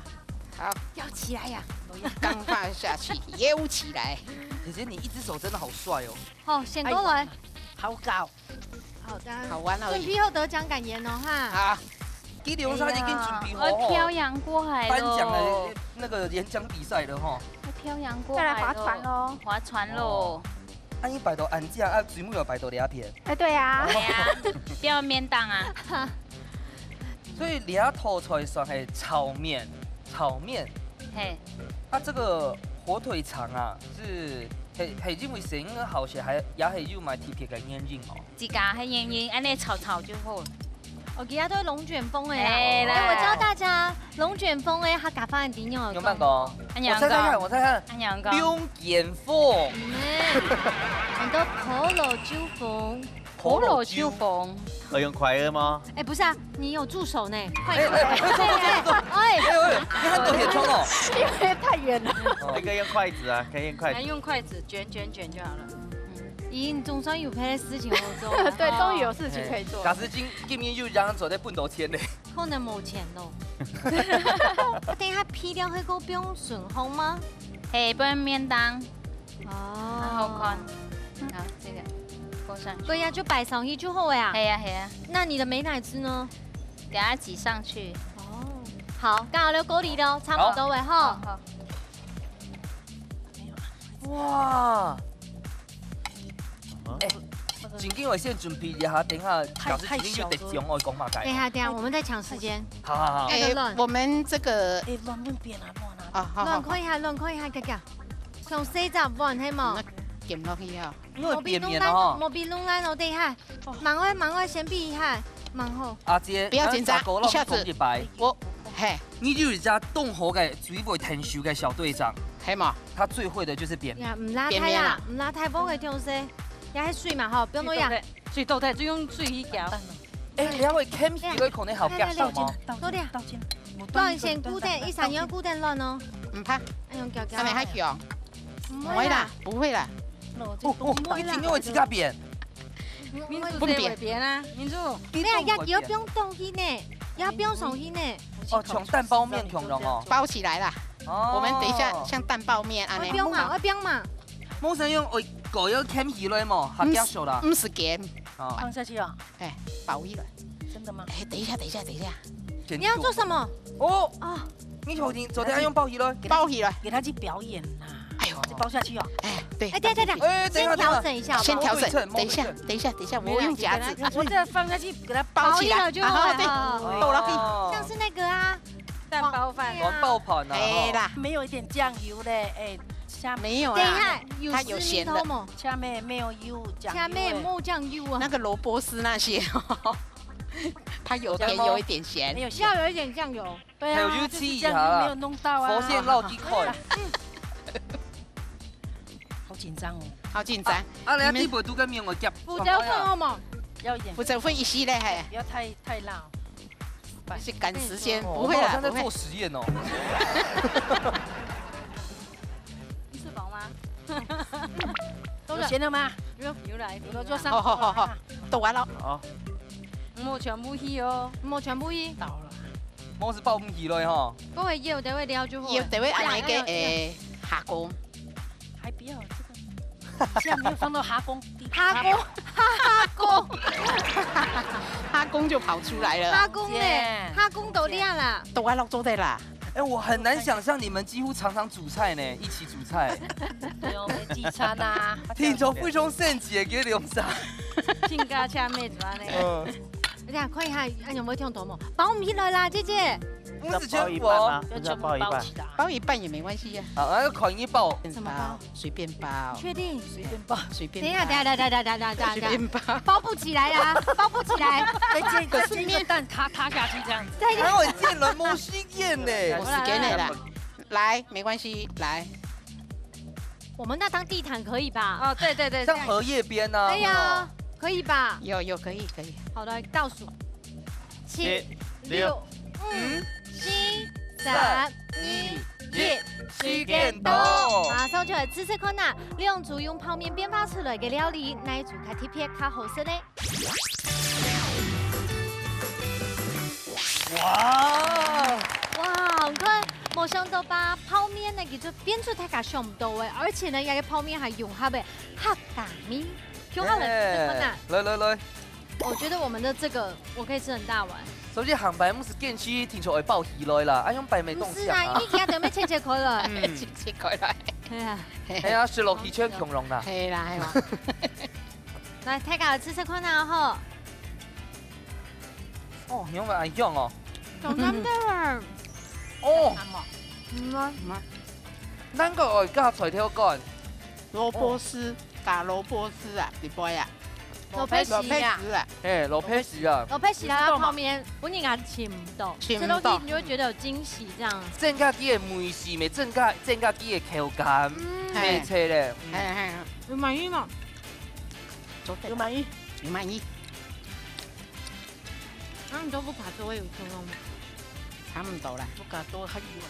好，搖起來呀！我要鋼化下去，搖起來。姐姐，你一隻手真的好帥哦。好，先過來。好高。好的。好玩而已。準備好得獎感言哦，哈。好，基隆他已經準備好哦。哎呀，我漂洋過海咯。頒獎的那個演講比賽了哈。我漂洋過海咯。再來划船咯。划船咯。哦。啊，你拜託恁樣啊，水母又拜託你啊片。哎，對啊。對啊，不要面當啊。所以這道菜算係炒麵，炒麵。嘿。啊，這個火腿腸啊，是，係，係因為生意好勢，還，也係有麼特別个原因哦？自家个原因，恁樣炒炒就好了。哦，其他都係龍捲風个啦。哎，來。哎，我教大家，龍捲風个客家話你知用，用麼个講？恁樣講。我猜猜看，我猜猜看。恁樣講。龍捲風。嗯，很多婆羅洲風。 婆羅洲風。要用筷子嗎？哎，不是啊，你有助手呢，快點。哎，哎，哎，坐，坐，坐，坐。哎，哎，哎，你還多點衝哦。因為太遠了。哦，可以用筷子啊，可以用筷子。來用筷子捲捲捲就好了。嗯，咦，你總算有別个事情好做了。對，終於有事情可以做了。假使今，今日又這樣做，得分多錢呢。可能無錢咯。等一下皮掉會夠不用筍紅嗎？嘿，不然面當。哦。好好看。好，這個放上去。對呀，就擺上去就好了呀。係啊，係啊。那你的美乃滋呢？等下擠上去。哦，好，剛好就夠你了，差不多了吼。好，好。哇！哎，正經愛先準備一下，等下，太，假使正經有得獎，太小了。我講嘛該。等一下，等一下，我們在搶時間。好，好，好。那個亂。哎，我們這個，哎，亂，亂變啊，亂啊。啊，好，好，好。亂看一下，亂看一下，哥哥。像細隻碗，係無？那撿落去啊。 因為扁扁哦。莫比弄爛哦，等一下。哦。慢慢，慢慢，先比一下，慢好。阿姐，不要緊張，咱三個人一下子。同一擺。我，嘿。你就係當好个，最會𢯭手个小隊長。係嘛？他最會的就是扁扁。呀，毋拉忒啦，扁扁啦。毋拉忒，無个東西，也係水嘛吼，不用弄呀。水倒忒，水倒忒，就用水去攪。哎，你還會撿起來可能好夾手嗎？來，來，來，多點。倒進來，倒進來。亂先固定，一閃要固定亂哦。毋怕，哎喲，攪攪。還沒開始哦。毋會啦。不會啦，不會啦。哦，哦，一定要自家變。民主誰會變啊？民主。對啊，也，也不用動去呢，也不用上去呢。哦，像蛋包麵共樣哦。包起來啦。哦。我們等一下像蛋包麵恁樣。愛放嘛，愛放嘛。無想用，哦，狗要撿起來嘛，還較熟啦。毋使，毋使撿。哦。放下去哦。 哎，包起來。真的嗎？哎，等一下，等一下，等一下。你要做什麼？哦，啊。你昨天，昨天還用包起來？包起來。給他去表演啦。哎喲。就包下去哦。哎，對。哎，等一下，等一下，哎，等一下，先調整一下，先調整，等一下，等一下，等一下，我用夾子。我再放下去，給他包起來。包起來就好了。然後，對，倒落去。像是那個啊，蛋包飯。對啊。蛋包飯啊，哎啦。沒有一點醬油嘞，哎，下面。沒有啦，等一下，有它有鹹的。 下面沒有油，醬油欸。下面沒有醬油啊。那個蘿蔔絲那些，它有甜有一點鹹。沒有鹹。要有一點醬油。對啊，還有油漆一下啦，就是醬油沒有弄到啊。佛線落地塊。好緊張哦。好緊張。啊，你看你們地步都跟面我夾，負責分好無？要一點。負責分一息咧，嘿。不要太，太辣哦。是趕時間，哦，不會啦，我們好像在做實驗哦。不會。 你吃飽嗎？有鹹的嗎？有，有啦，一定有啦。好，好，好，好，倒完了。好。莫全部去哦。莫全部去。倒了。莫係包毋起來吼。不會，有的會了就好了。有的會恁樣个，哎，哎，哎。誒，下工。還不要這個，你竟然沒有放到下工。下工，下工。下工就跑出來了。下工呢？姐。下工到哪啦？倒完了做得啦。 哎，我很難想象你們幾乎常常煮菜呢，一起煮菜。對，我們聚餐啊。聽說非常神奇的，給你們仨。親家請妹子啊，那個。嗯。等一下，看一下，哎，有沒有聽懂嗎？包毋起來啦，姐姐。毋係全部哦。要包一半嗎？不是要包一半。包起來。包一半也沒關係啊。好，那就看你包。什麼包？ 隨便包。你確定？隨便包。隨便包。等一下，等一下，等一下，等一下，等一下，等一下。隨便包。包不起來啊，包不起來。哎，這，這，這個蛋塌，塌下去這樣子。對，對。還有見人無時間呢。無時間的啦。來，沒關係，來。我們那張地毯可以吧？哦，對，對，對，像荷葉邊啊。對呀，可以吧？有，有，可以，可以。好，來，倒數。 七、七、六、六、五、五、四、三、二、一，時間到。馬上就來試試看吶，兩組用泡麵變化出來个料理，哪一組較特別、較好食呢？哇！哇，很可佢就變出大家想毋到个，而且呢，這個泡麵還融合了客家味，共下來試試看啊。哎，來來來。我覺得我們的這個我可以吃很大碗。所以下擺毋使堅持定著愛包起來啦，恁樣擺毋會當香啊。毋使啊，因為佢都愛切切開來。嗯。切切開來。對啊。哎呀，食落去全共樣啦。係啦，係啦。來，大家試試看啊，吼。哦，香味恁香哦。當香个。哦。嗯啊。嗯。 難怪愛加菜頭乾。蘿蔔絲，哦。加蘿蔔絲啊，裡背啊。蘿蔔絲啊。蘿蔔絲啊。嘿，蘿蔔絲啊。蘿蔔絲啊，泡麵，本人也尋毋到，尋毋到。吃落去你就會覺得有驚喜這樣。增加佢个味緒咩，增加，增加佢个口感，嗯。脆脆咧，嗯。嘿，嘿，嘿。有滿意嗎？有滿意。有滿意。 那你都不怕做會有空洞嗎？差不多啦。不敢多，還有啊。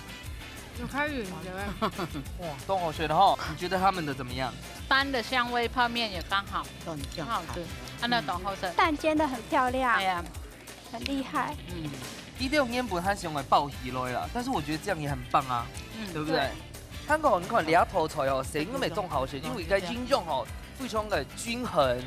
有開運，對吧？哇，都好吃的哈。你覺得他們的怎麼樣？酸的香味，泡麵也剛好，都很香。很好吃，嗯。看到都好吃。蛋煎得很漂亮，哎呀。很厲害。嗯。佢兜原本還想愛包起來啦，但是我覺得這樣也很棒啊，嗯。對不對？對。 看過，你看這道菜哦，成個味當好食，因為佢个營養哦，非常个均衡，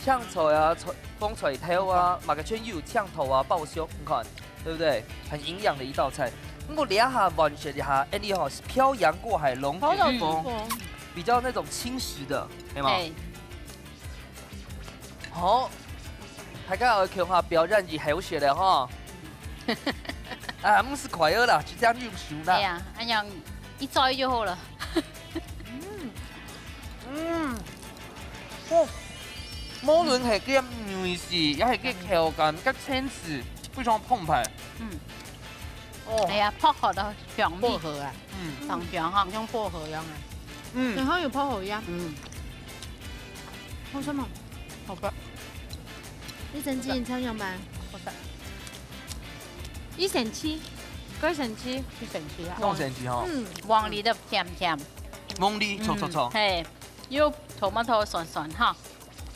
青菜啊、菜、紅菜頭啊，麼个全有，青豆啊、包粟，你看，對不對？很營養的一道菜。不過這下換食一下，恁呢吼，漂洋過海，龍捲風，比較那種輕食的，對嗎？對。 好，大家愛共下表演一好食了哈。啊，毋使筷仔啦，直接用手啦。哎呀，恁樣一嘴就好了。嗯，嗯，哦，無論係个味緒，也係个口感，个層次，非常澎湃。嗯。哦。哎呀，薄荷的香味。薄荷啊。 嗯。當香哈。像薄荷一樣啊。嗯。然後有薄荷一樣。嗯。好吃嗎？好吃。一星期你常常買？好吃。一星期，一星期。一星期啊。當星期哈。嗯。黃梨的甜甜。黃梨，著，著，著。嗯，嘿，有tomato酸酸哈。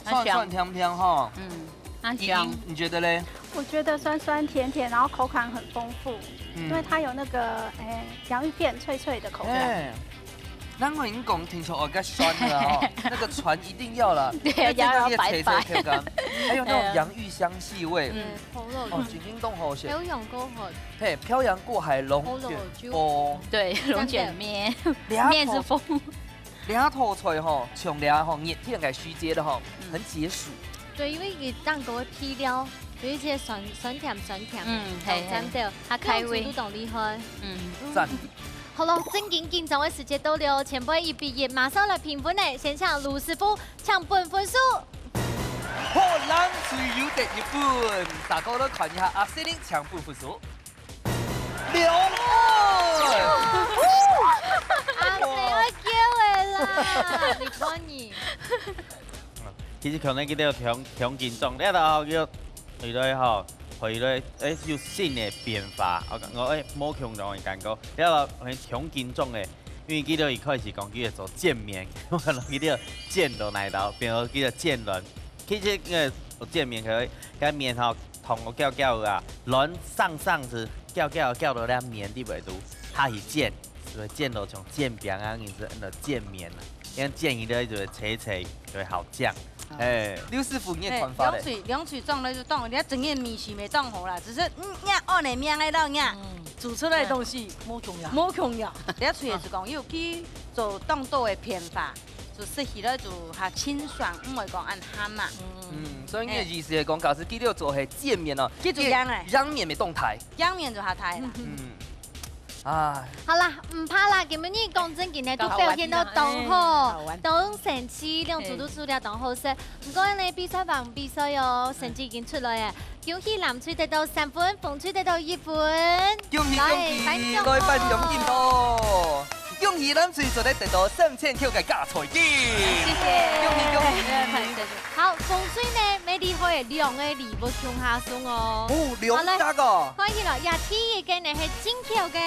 酸酸甜甜哈。嗯，很香。你，你覺得嘞？我覺得酸酸甜甜，然後口感很豐富，嗯。因為它有那個，欸，洋芋片脆脆的口感。哎，難怪你講聽說哦，該酸的哈，那個酸一定要了，對，那這個也脆脆口感，要要白白。還有那種洋芋香氣味。嗯。哦，真正當好食。漂洋過海。嘿，漂洋過海，龍捲風。對，龍捲麵，這樣麵是風。 這道菜吼，像這吼，熱天个時節了吼，嗯。很解暑。對，因為佢當中个配料有一些酸，酸甜酸甜，嗯，係，係。當讚个，它開胃。用處都當厲害。嗯。讚。好了，正經緊張个時節到了，前輩一比一，馬上來評分呢，先請盧師傅請分分數。好，冷水有得一分，大家來看一下阿西林請分分數。 兩分。阿妹愛噭个啦，你看你。其實可能佢兜當，當緊張，了後又回來吼，回來，欸，有新个變化，我感覺，欸，無共樣个感覺，了後當緊張个，因為佢兜一開始講佢愛做煎麵，我看到佢兜煎到哪位，變做佢兜煎卵，其實該煎麵可以，該麵吼， 湯个攪攪啊，卵生生是攪攪攪到該麵裡背肚，下去煎，就會煎到像煎餅啊，你是按照煎麵啊，因為煎起來就會脆脆，就會好食。好。哎，劉師傅，你个看法咧？哎，兩喙，兩喙裝來就當，你看整个米線也當好啦，只是，嗯，你看按呢面个到你看，嗯。煮出來个東西，哎，無共樣。無共樣。人家廚師講，有去做當多个變化。 就食起來就較清爽，毋會講恁鹹啊。嗯，所以你个意思係講，假使佢兜做係煎麵哦，佢就洋欸。洋麵會當大。洋麵就較大啦。嗯。啊。好啦，毋怕啦，今晡日講正經个，都表現到當好，好玩。當生趣，兩組都煮了當好食。毋過呢，比賽還毋比賽哦，成績已經出來了。 恭喜藍隊得到三分，紅隊得到一分。恭喜，恭喜，來，頒獎哦。來頒獎金哦！恭喜藍隊做得得到三千塊个加菜金。謝謝。恭喜，恭喜。好，紅隊呢，乜厲害，兩个禮物共下送哦。哦，兩隻哦。好嘞，看起來，呀，第一个呢係進口个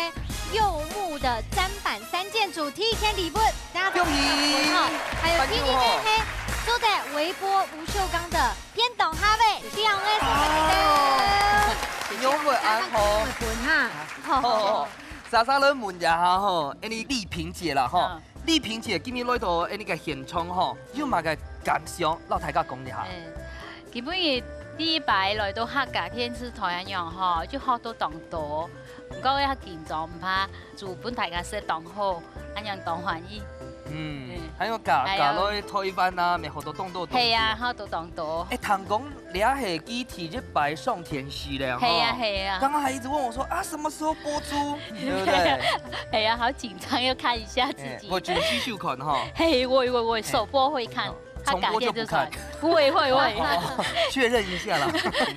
柚木的砧板三件組，第一件禮物，大家都恭喜。好，還有第二个呢係做得微波不鏽鋼的 便當盒仔，兩个送分你兜。哦，謝謝。有無恁好？分哈。好，好，好。好。莎莎來問一下吼，恁呢麗萍姐啦吼，嗯。麗萍姐今日來到恁呢个現場吼，有麼个感想，摎大家講一下？嗯，基本上第一擺來到客家電視台恁樣吼，就學到當多，毋過也緊張，毋怕煮分大家食當好，恁樣當歡喜。嗯，嗯。還有嫁，係啊。嫁來台灣啊，乜學到當多東西。係啊，學到當多。欸，聽講 這下係佢第一擺上電視了吼。係啊，係啊。剛剛還一直問我說：「啊，什麼時候播出？」對不對？係啊，好緊張，要看一下自己。欸，會準時收看吼。係，會，會，會，首播會看。哦，重播就不看。客家電視台。會，會，會。哦，確認一下啦。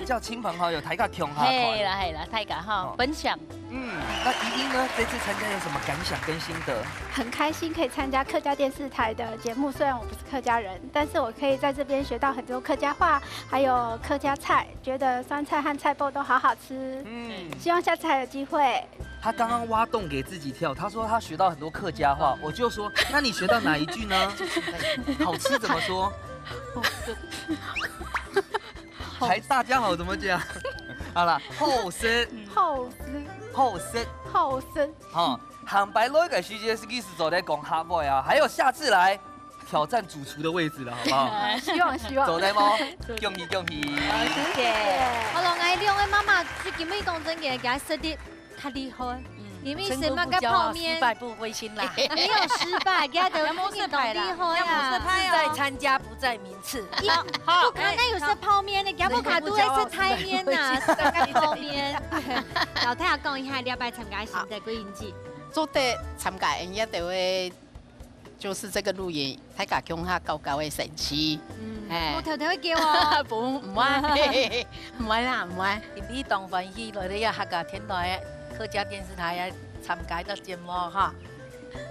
叫親朋好友，大家共下看。係啦，係啦，大家吼，哦。分享。嗯，那怡英呢？這次參加有什麼感想跟心得？很開心可以參加客家電視台的節目，雖然我不是客家人，但是我可以在這邊學到很多客家話，還有客家菜，覺得酸菜和菜脯都好好吃。嗯。希望下次還有機會。他剛剛挖洞給自己跳，他說他學到很多客家話，我就說，那你學到哪一句呢？好吃怎麼說？還大家好怎麼講？好啦，好食，好食，好食，好食。好，下擺來个時節係佢係做得講客話啊，還有下次來挑戰主廚的位置了，好不好？希望，希望。做得無？恭喜，恭喜！好，謝謝。好了，𠊎兩个媽媽，就今日講真个，佢實力較厲害。嗯。因為什麼个泡麵？勝過不驕傲，失敗不灰心啦。沒有失敗，佢都也無失敗啦，當厲害啊。也無失敗哦。志在參加，不在名次。好，好。不可能有食泡麵的，佢屋下都在食泰麵啊，食个泡麵。老太太講一下，你要不要參加新的歸隱記？做得參加，人家都會 就是這個錄影，大家共下搞搞个神奇。嗯，哎。無偷偷叫哦。不，毋會，毋會啦，毋會。今日當歡喜來到這客家電台、客家電視台啊，參加這節目哈。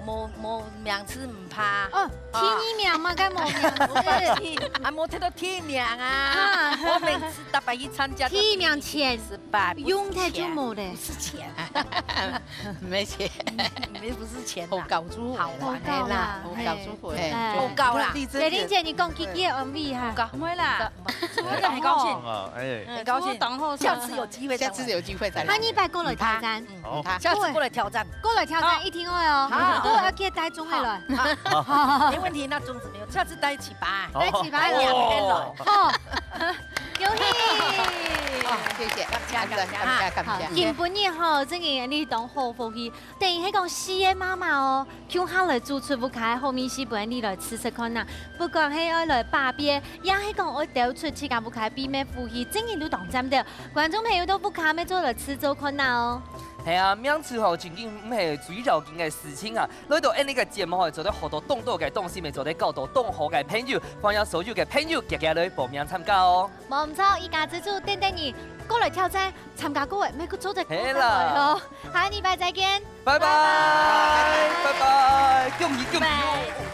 無，無名次毋怕。哦，第二名嘛，該無名次。啊，無得到第一名啊。啊。我每次逐擺去參加，第一名錢，失敗，不是用忒就無咧。錢，不是錢。 沒錢。沒，不是錢啦。好搞出來啦。好搞啦，好搞出來，嘿。哎。好搞啦。麗珍姐。姐玲姐，你講，姐姐的安慰哈。好搞。毋會啦。真的很高興。啊，哎。嗯，很高興。當好笑。下次有機會再來。下次有機會再來。下禮拜過來挑戰。嗯，好。下次過來挑戰。過來挑戰，好。一定會哦。好。過來要記得帶粽仔來。好。好。沒問題，那粽子沒有，下次帶粢粑。好。帶粢粑來。兩邊來。哦。好。恭喜。好，謝謝。感謝，感謝，感謝。好，今晡日吼，真个你當好福氣。 等於係講四个媽媽哦，共下來煮出屋下个好味緒分你來試食看啊。不管係愛來巴別，也係講愛兜出自家屋下个秘密武器，真个都當讚个。觀眾朋友都屋下乜做來試做看啊哦。係啊，名次吼，正經毋係最要緊个事情啊。來到𠊎等个節目吼，做得學到當多个東西，乜做得交到當好个朋友，歡迎所有个朋友，遽遽來報名參加哦。無毋著，一家之煮等等你，過來挑戰，參加過个，乜過做得過來哦。係啦。下禮拜再見。 拜拜，拜拜，拜拜，恭喜恭喜哦！拜拜。